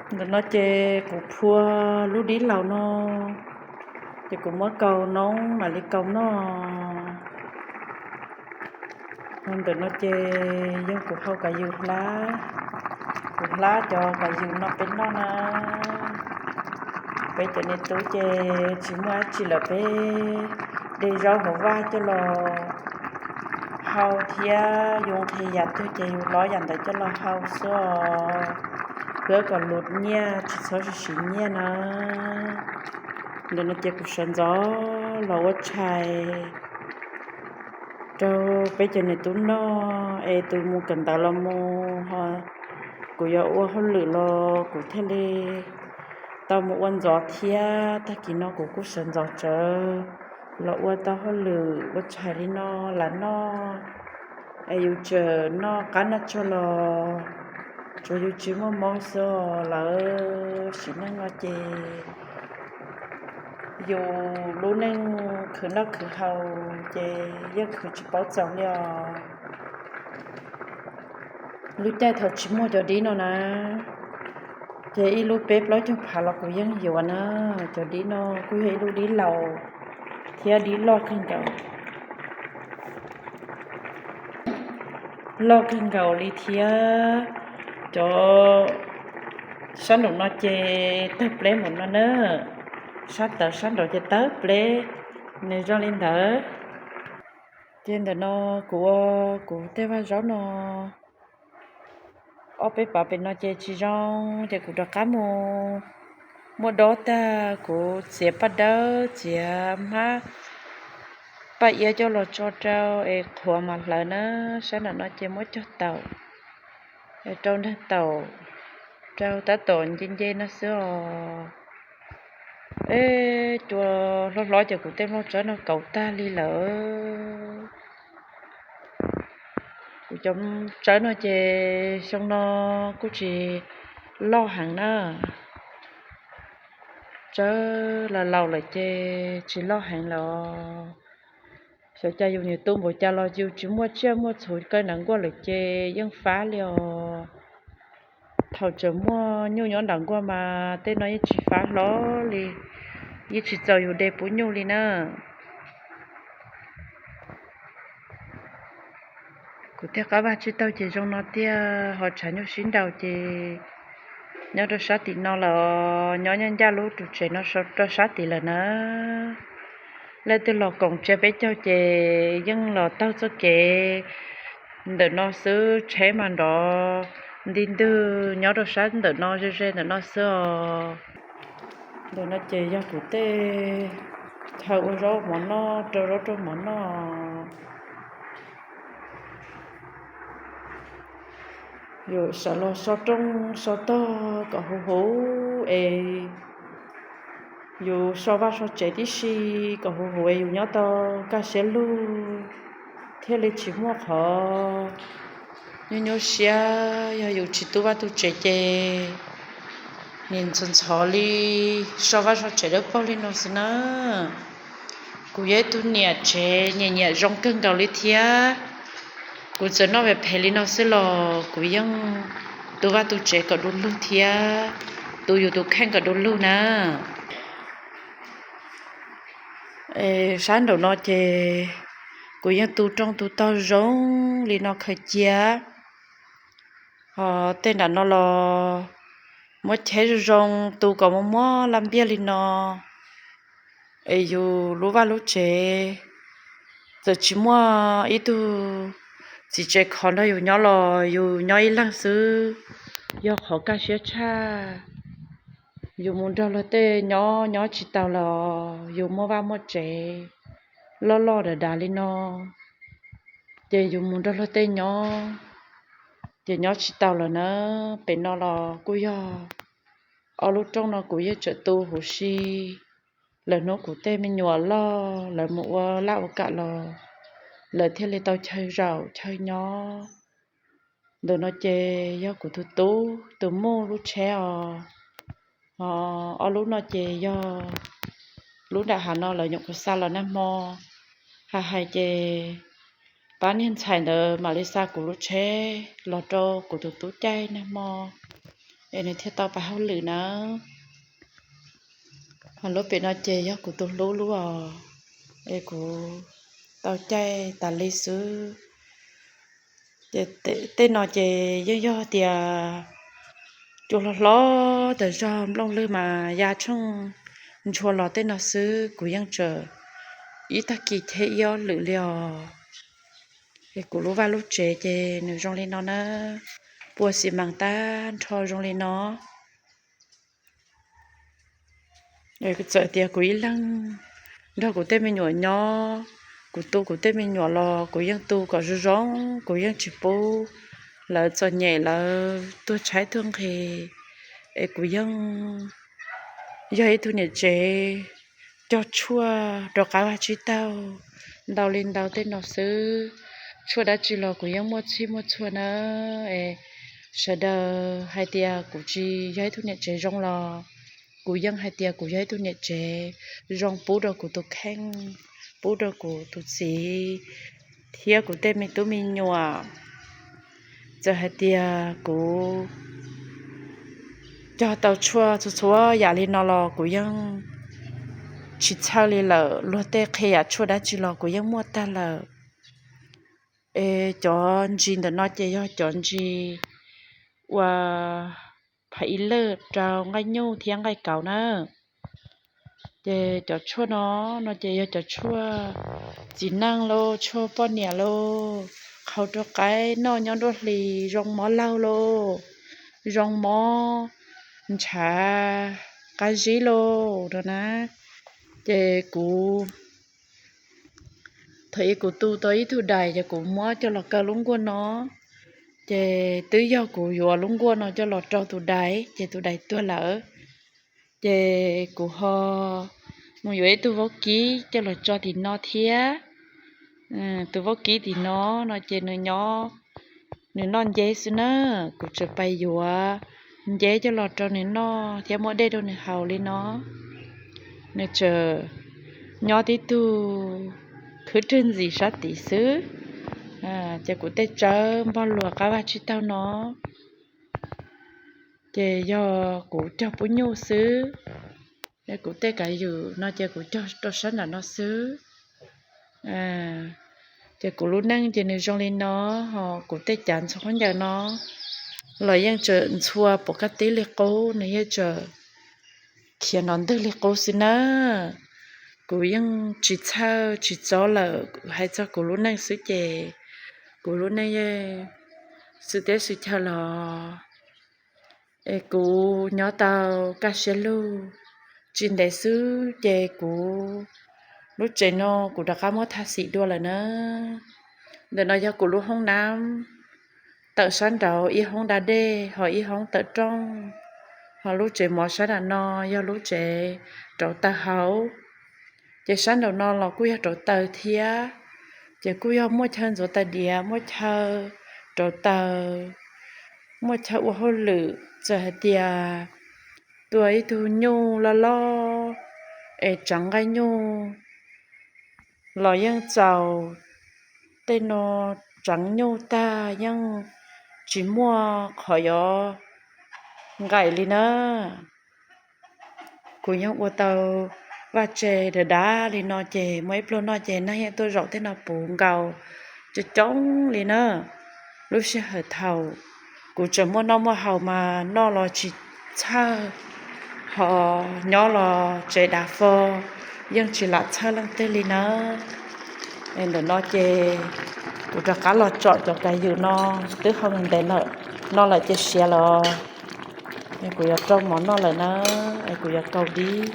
Ntawm no ces kuv phua lub dib laus no, ces kuv muab kaus noob mam li kaus noj. Ntawm no ces yog kuv hau kav yws hlab, kuv hlab cov kav yws no peb noj na. Peb cov niam tub ces tsis muaj dab tsi lawm peb de zaub hauv vaj coj los hau thiab yus nqhis yam twg ces yus lov yam ntawd coj los hau xwb os. Khuab kom luv nyiaj tsis txhob siv siv nyiaj na. Ntawm no ces kuv sawv ntxov los ua tshais rau peb cov niam tub noj es tus mus kawm ntawv los mus ho kuv yuav ua hauj lwm los kuv thiaj li tau mus ua ntxov thiab. Tag kis no kuv kuj sawv ntxov tsawv los ua tau hauj lwm ua tshais li no lawm noj. Es yus tseem noj qab noj tsog los tsuav yus tsis muaj mob xwb os. Lawv sim neej no ces yus lub neej khwv noj khwv haus ces yeej khwv tsis paub txaus li os. Lub caij thaum tsis muaj cov dib no na, ces ib lub peb plaub caug phav los kuv yeej yuav na. Cov dib no kuj yog ib lub dib laus thiab dib loj kawg nkaus, loj kawg nkaus li thiab. Cov sab nraum no ces tawg pleb npaum no na, sab tawv sab nraud ces tawg pleb, nws zoo li ntawd. Ces ntawm no kuv ua kuv tej vaj zaub no ob peb pov pem no ces tsis zoo, ces kuv rov qab mus muab dob tag kuv txiav paj dawb txiav hmab paj iab coj los tso rau es qhuav mas hlawv na. Sab nraum no ces muab cog taum, rau nrag taum, rau tab tom nce nce no xwb os. Eb, cua hlob hlob ces kuv tej nplooj tsawb no kauv tag li lawm. Kuv cov tsawb no ces xyoo no kuj tsis loj heev na. Tsawb laus laus lawm ces tsis loj heev lawm. Xyov cas yus niam tu npaum cas los yus tsis muaj tsiaj muaj txhu kaw nram nkuaj lawm ces yeej fab li os. Thaum tseem muaj nyuj nyob nram nkuaj mas tej no yeej tsis fab hlo li, yeej tsis txaus yus de pub nyuj li na. Kuv thiaj qab vaj tsib taug ces zoo no tiag, ho tshav nyuj sib nraus ces nyob rau sab tim no lawm, nyob ncaj ncaj lub tus tsev no rau sab tid lawm na. Leej twg los koom tsiab peb caug ces yeej los taug txoj kev ntawm no xwb, tsheb mas nrov nti ntwg nyob rau sab ntawm no ze ze ntawm no xwb os. Ntawm no ces yog kuv tej chaw ua zaub mov noj, rau zaub rau mov noj. Yus sawv los so rooj so tog kom huv huv es yus so vaj so tsev tib si kom huv huv es yus nyob tau kaj siab lug, thiaj li tsis muaj qhov nyuaj nyuaj siab. Yog yus tsis tu vaj tu tsev ces nim ntxhov ntxhov li so vaj so tsev dawb paug li no xwb na. Kuv yog ib tug niam tsev nyiam nyiam zoo kawg nkaus li thiab. Kuv txawm noj phem phem li no xwb los kuv yeej tu vaj tu tsev kom du lug thiab tu yus tus kheej kom du lug na. Sab nraum no ces kuv yeej tu rooj tu tog zoo li no khaws cia. Ho tej nram no los muab cheb zoo zoo tu kom muaj muab laj npiaj li no. Es yus lub vaj lub tsev txawm tsis muaj ib tug txiv tsev khov nrog yus nyob los yus nyob ib leeg xwb, yog qhov kaj siab tshaj. Yus mus nrog luag tej nyob nyob tsis tau los yus muaj vaj muaj tsev loj loj dav dav li no, ces yus mus nrog luag tej nyob ces nyob tsis tau lawm na. Pem no los kuj yog ob lub rooj no kuv yeej tseem tu huv si. Lawm hnub kuv tej me nyuam loj lawv mus ua laj ua kam los lawv thiaj li tau chaw zaum chaw nyob. Ntawm no ces yog kuv tus tub tus muj lub tsheb os. Ho ob lub no ces yog lub nram hav no lawv nyuam qhuav xa los nag hmo. Hais hais ces pab niag ntxhais ntawd mam li xa kuv lub tsheb los rau kuv tus tub caij nag hmo. es nws thiaj tau pab hauj lwm nawb. Ho lub pem no ces yog kuv tus hlub lub os, es kuv tau caij tas li xwb. Ces tej no ces yeej yog tias cua hlob hlob tas zog, nplooj lwg mas ya tshooj ntshua los tej no xwb, kuv yeej tseem ib tag kis cheb ib ob lwm li os. Es kuv lub vaj lub tsev ces nws zoo li no na, pua xi mas tag nrho zoo li no. Txawm tias kuv ib leeg nrog kuv tej me nyuam nyob, kuv tu kuv tej me nyuam los kuv yeej tu kom zoo zoo, kuv yeej tsis pub lawv txom nyem lawv tuag tshaib tuag nqhis. Es kuv yeej yog ib tug niam tsev cog tshuaj rov qab vaj tsib taug ntau li ntau tej no xwb. Tshuaj dab tsi los kuv yeej muaj txhij muaj txhua na. Es sawv daws hais tias kuv tsis yog ib tug niam tsev zoo los kuv yeej hais tias kuv yog ib tug niam tsev zoo pub rau kuv tus kheej, pub rau kuv tus txiv thiab kuv tej me tub me nyuam. Txawm hais tias kuv cog tau tshuaj txhua txhua yam li no los kuv yeej tsis txhawj li lawm, luag tej qhia yam tshuaj dab tsi los kuv yeej muaj tag lawm. Es cov ntsis ntawm no ces yog cov ntsis ua phav ib lawj rau nqaij nyuj thiab nqaij kauv na. Ces cov tshuaj no, no ces yog cov tshuaj txiv neej lauj, tshuaj poj niam lauj, qhau rau qaib noj nyob nruab hlis, zoo mob laug lauj, zoo mob ntshav qab zib lauj no na. Ces kuv, thaum ub kuv tu tau ib tug dais ces kuv muab coj los kaw lub nkuaj no, ces twb yog kuv yuav lub nkuaj no coj los rau tus dais ces tus dais tuag lawm. Ces kuv ho mus yuav ib tug vaub kib coj los tso tim no thiab. Tus vaub kib tim no, no ces nws nyob, nws noj nceb xwb na. Kuv tseem pais yuav nceb coj los rau nws noj thiab muab dej rau nws haus li no. Nws tseem nyob tib tug khwb rwg ntxim sab tid xwb. Ces kuv tej tsawb npog luas qab vaj tsib taug no, ces yog kuv cog pub nyuj xwb. Kuv tej kav ywm no ces kuv cog rau sab nram no xwb. Ces kuv lub neej ces nws zoo li no, ho kuv tej cav ntxhua khaub ncaws no los yeej tseem ntxhua pov kaj tib li qub, nws yeej tseem khiav nrov ntwg li qub xwb na. Kuv yeej tsis txhawj tsis txob lawm, hais txog kuv lub neej xwb ces kuv lub neej yeej xwm teb xwm chaw los es kuv nyob tau kaj siab lug. Tsis ntev xwb ces kuv lub tsev no kuv rov qab muab thaj xim dua lawm na. Ntawm no yog kuv lub hoob nab tawm sab nraud, ib hoob da dej ho ib hoob tawm rooj, ho lub tsev mov sab nram no yog lub tsev rauv taws hauv. Ces sab nraum no los kuj yog rauv taws thiab, ces kuj yog muaj chaw ntxuav tais diav, muaj chaw rauv taws, muaj chaw ua hauj lwm. Txawm hais tias tua ib tug nyuj loj loj es tseev nqaij nyuj los yeej txaus. Tej no tseev nyuj tag yeej tsis muaj qhov yuav nqaim li na. Kuv yeej ua tau vaj tse dav dav li no ces muaj ib pluag noj ces neeg yeej tuaj zaum tej no puv nkaus coob coob li na. Lub sij hawm thaum kuv tseem muaj noj muaj haus mas noj los tsis txhawj, ho nyob los tsev dav fo, yeej tsis lam txhawj leej twg li na. Ntawm no ces kuv rov qab los tsom cov kav ywm no, twb hau ntev lawm, no lawm ces siav lawm. Kuv yuav rau mov noj lawm na, kuv yuav kaus dib.